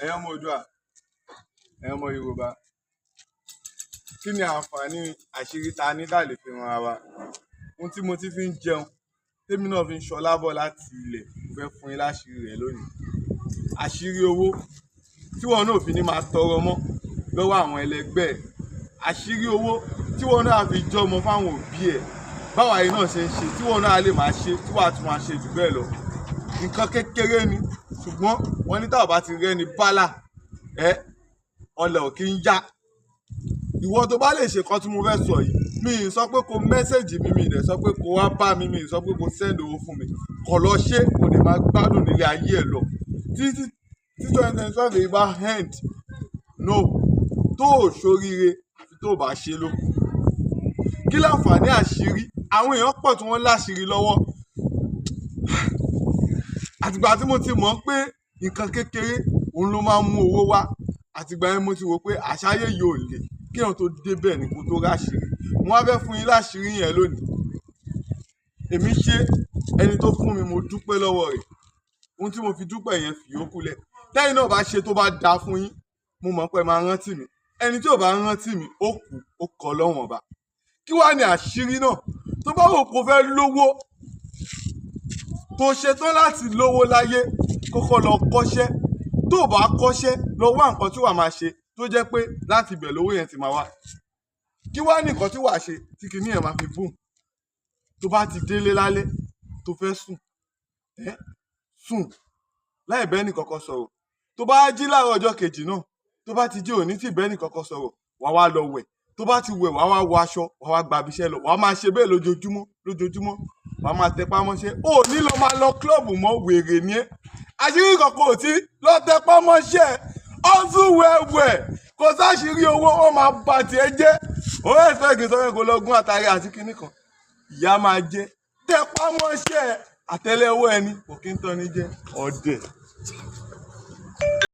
Ẹ̀yin ọmọ Oòduà, ẹ̀yin ọmọ Yorùbá, kí ni àǹfààní àṣírí ta ní tá lè fi ran ara wa? Ohun tí mo ti fi ń jẹun, tèmi náà fi ń ṣọlá bọ̀ láti ilẹ̀, mo fẹ́ fún yín láṣìírí rẹ̀ lónìí. Àṣírí owó tí wọn náà fi ní máa tọrọ mọ́ lọ́wọ́ àwọn ẹlẹgbẹ́ ẹ̀. Àṣírí owó tí wọn náà fi jọmọ fáwọn òbí ẹ̀. Báwa yìí náà ṣe ń ṣe, tí wọn náà lè máa ṣe, tí wàá tún máa ṣe jù bẹ́ẹ̀ lọ. Nǹkan kékeré ni, ṣùgbọ́n wọ́n ní tá ò bá ti rẹ́ni bálà, ẹ́ ọlẹ̀ ò kí ń yá. Ìwọ tó bá lè ṣe nǹkan tí mo fẹ́ sọ yìí, mi ì sọ pé kó message mi, mi ì dẹ̀ sọ pé kó wá bá mi, mi ì sọ pé kó send owó fún mi. Kàn lọ ṣe, kò dẹ̀ máa gbádùn nílé ayé ẹ lọ. Títí tí 2025 yìí bá end, no, tó ò ṣoríire àfi tó ò bá ṣe ló kù. Kí láǹfààní àṣírí? Àwọn èèyàn pọ̀ tí wọ́n láṣìírí lọ́wọ́. Àtìgbà tí mo ti mọ̀ pé nǹkan kékeré òun ló máa ń mú owó wá, àtìgbà yẹn mo ti wò pé àṣáyé yìí ò le kí èèyàn tó débẹ̀ ní kó tó ráṣìírí. Mo wá fẹ́ fún yín láṣìírí yẹn lónìí. Èmi ṣe ẹni tó fún mi, mo dúpẹ́ lọ́wọ́ rẹ̀. Ohun tí mo fi dúpẹ́ yẹn fi yókù lẹ̀. Tẹ́yìn náà bá ṣe tó bá da fún yín, mo mọ̀ pé ẹ máa rántí mi. Ẹni tí ò bá rántí mi, ó kú, ó kọ́ lọ́wọ́n ọba. Kí wá ní àṣírí náà? Tó bá wò kó fẹ́ lówó, tó ṣetán láti lówó láyé, kọ́kọ́ lọ kọ́ṣẹ́. Tó o bá kọ́ṣẹ́, lọ wá nǹkan tí wàá máa ṣe tó jẹ́ pé láti ibẹ̀ lówó yẹn ti máa wá. Kí wá ní nǹkan tí wàá ṣe tí kinní yẹn máa fi boom? Tó bá ti délé lálẹ́ tó fẹ́ sùn, ẹ́ sùn láì bẹ́ẹ̀ ní kankan sọ̀rọ̀. Tó bá jí láàárọ̀ ọjọ́ kejì náà, tó bá ti jí òní tí bẹ́ẹ̀ ní kankan sọ̀rọ̀, wàá wá lọ wẹ̀. Tó bá ti wẹ̀, wàá wá wọ aṣọ, wàá wá gba ibiṣẹ́ lọ. Wàá máa ṣe bẹ́ẹ̀ lójoojúmọ́ lójoojúmọ́. Wàá máa tẹpá mọ́ṣẹ́. O ò ní lọ máa lọ club mọ́, wèrè ni ẹ́. Àṣírí kankan ò tí lọ tẹpá mọ́ṣẹ́. Hustle well well. Kò sáṣìírí owó, wọ́n máa bà tiẹ̀ jẹ́. Ó expect kí n sọ pé kó lọ gún àtàrí àti kinní kan. Ìyá máa jẹ. Tẹpá mọ́ṣẹ́, àtẹ́lẹwọ́ ẹni kò kí ń tán ní jẹ. Ọ̀dẹ̀.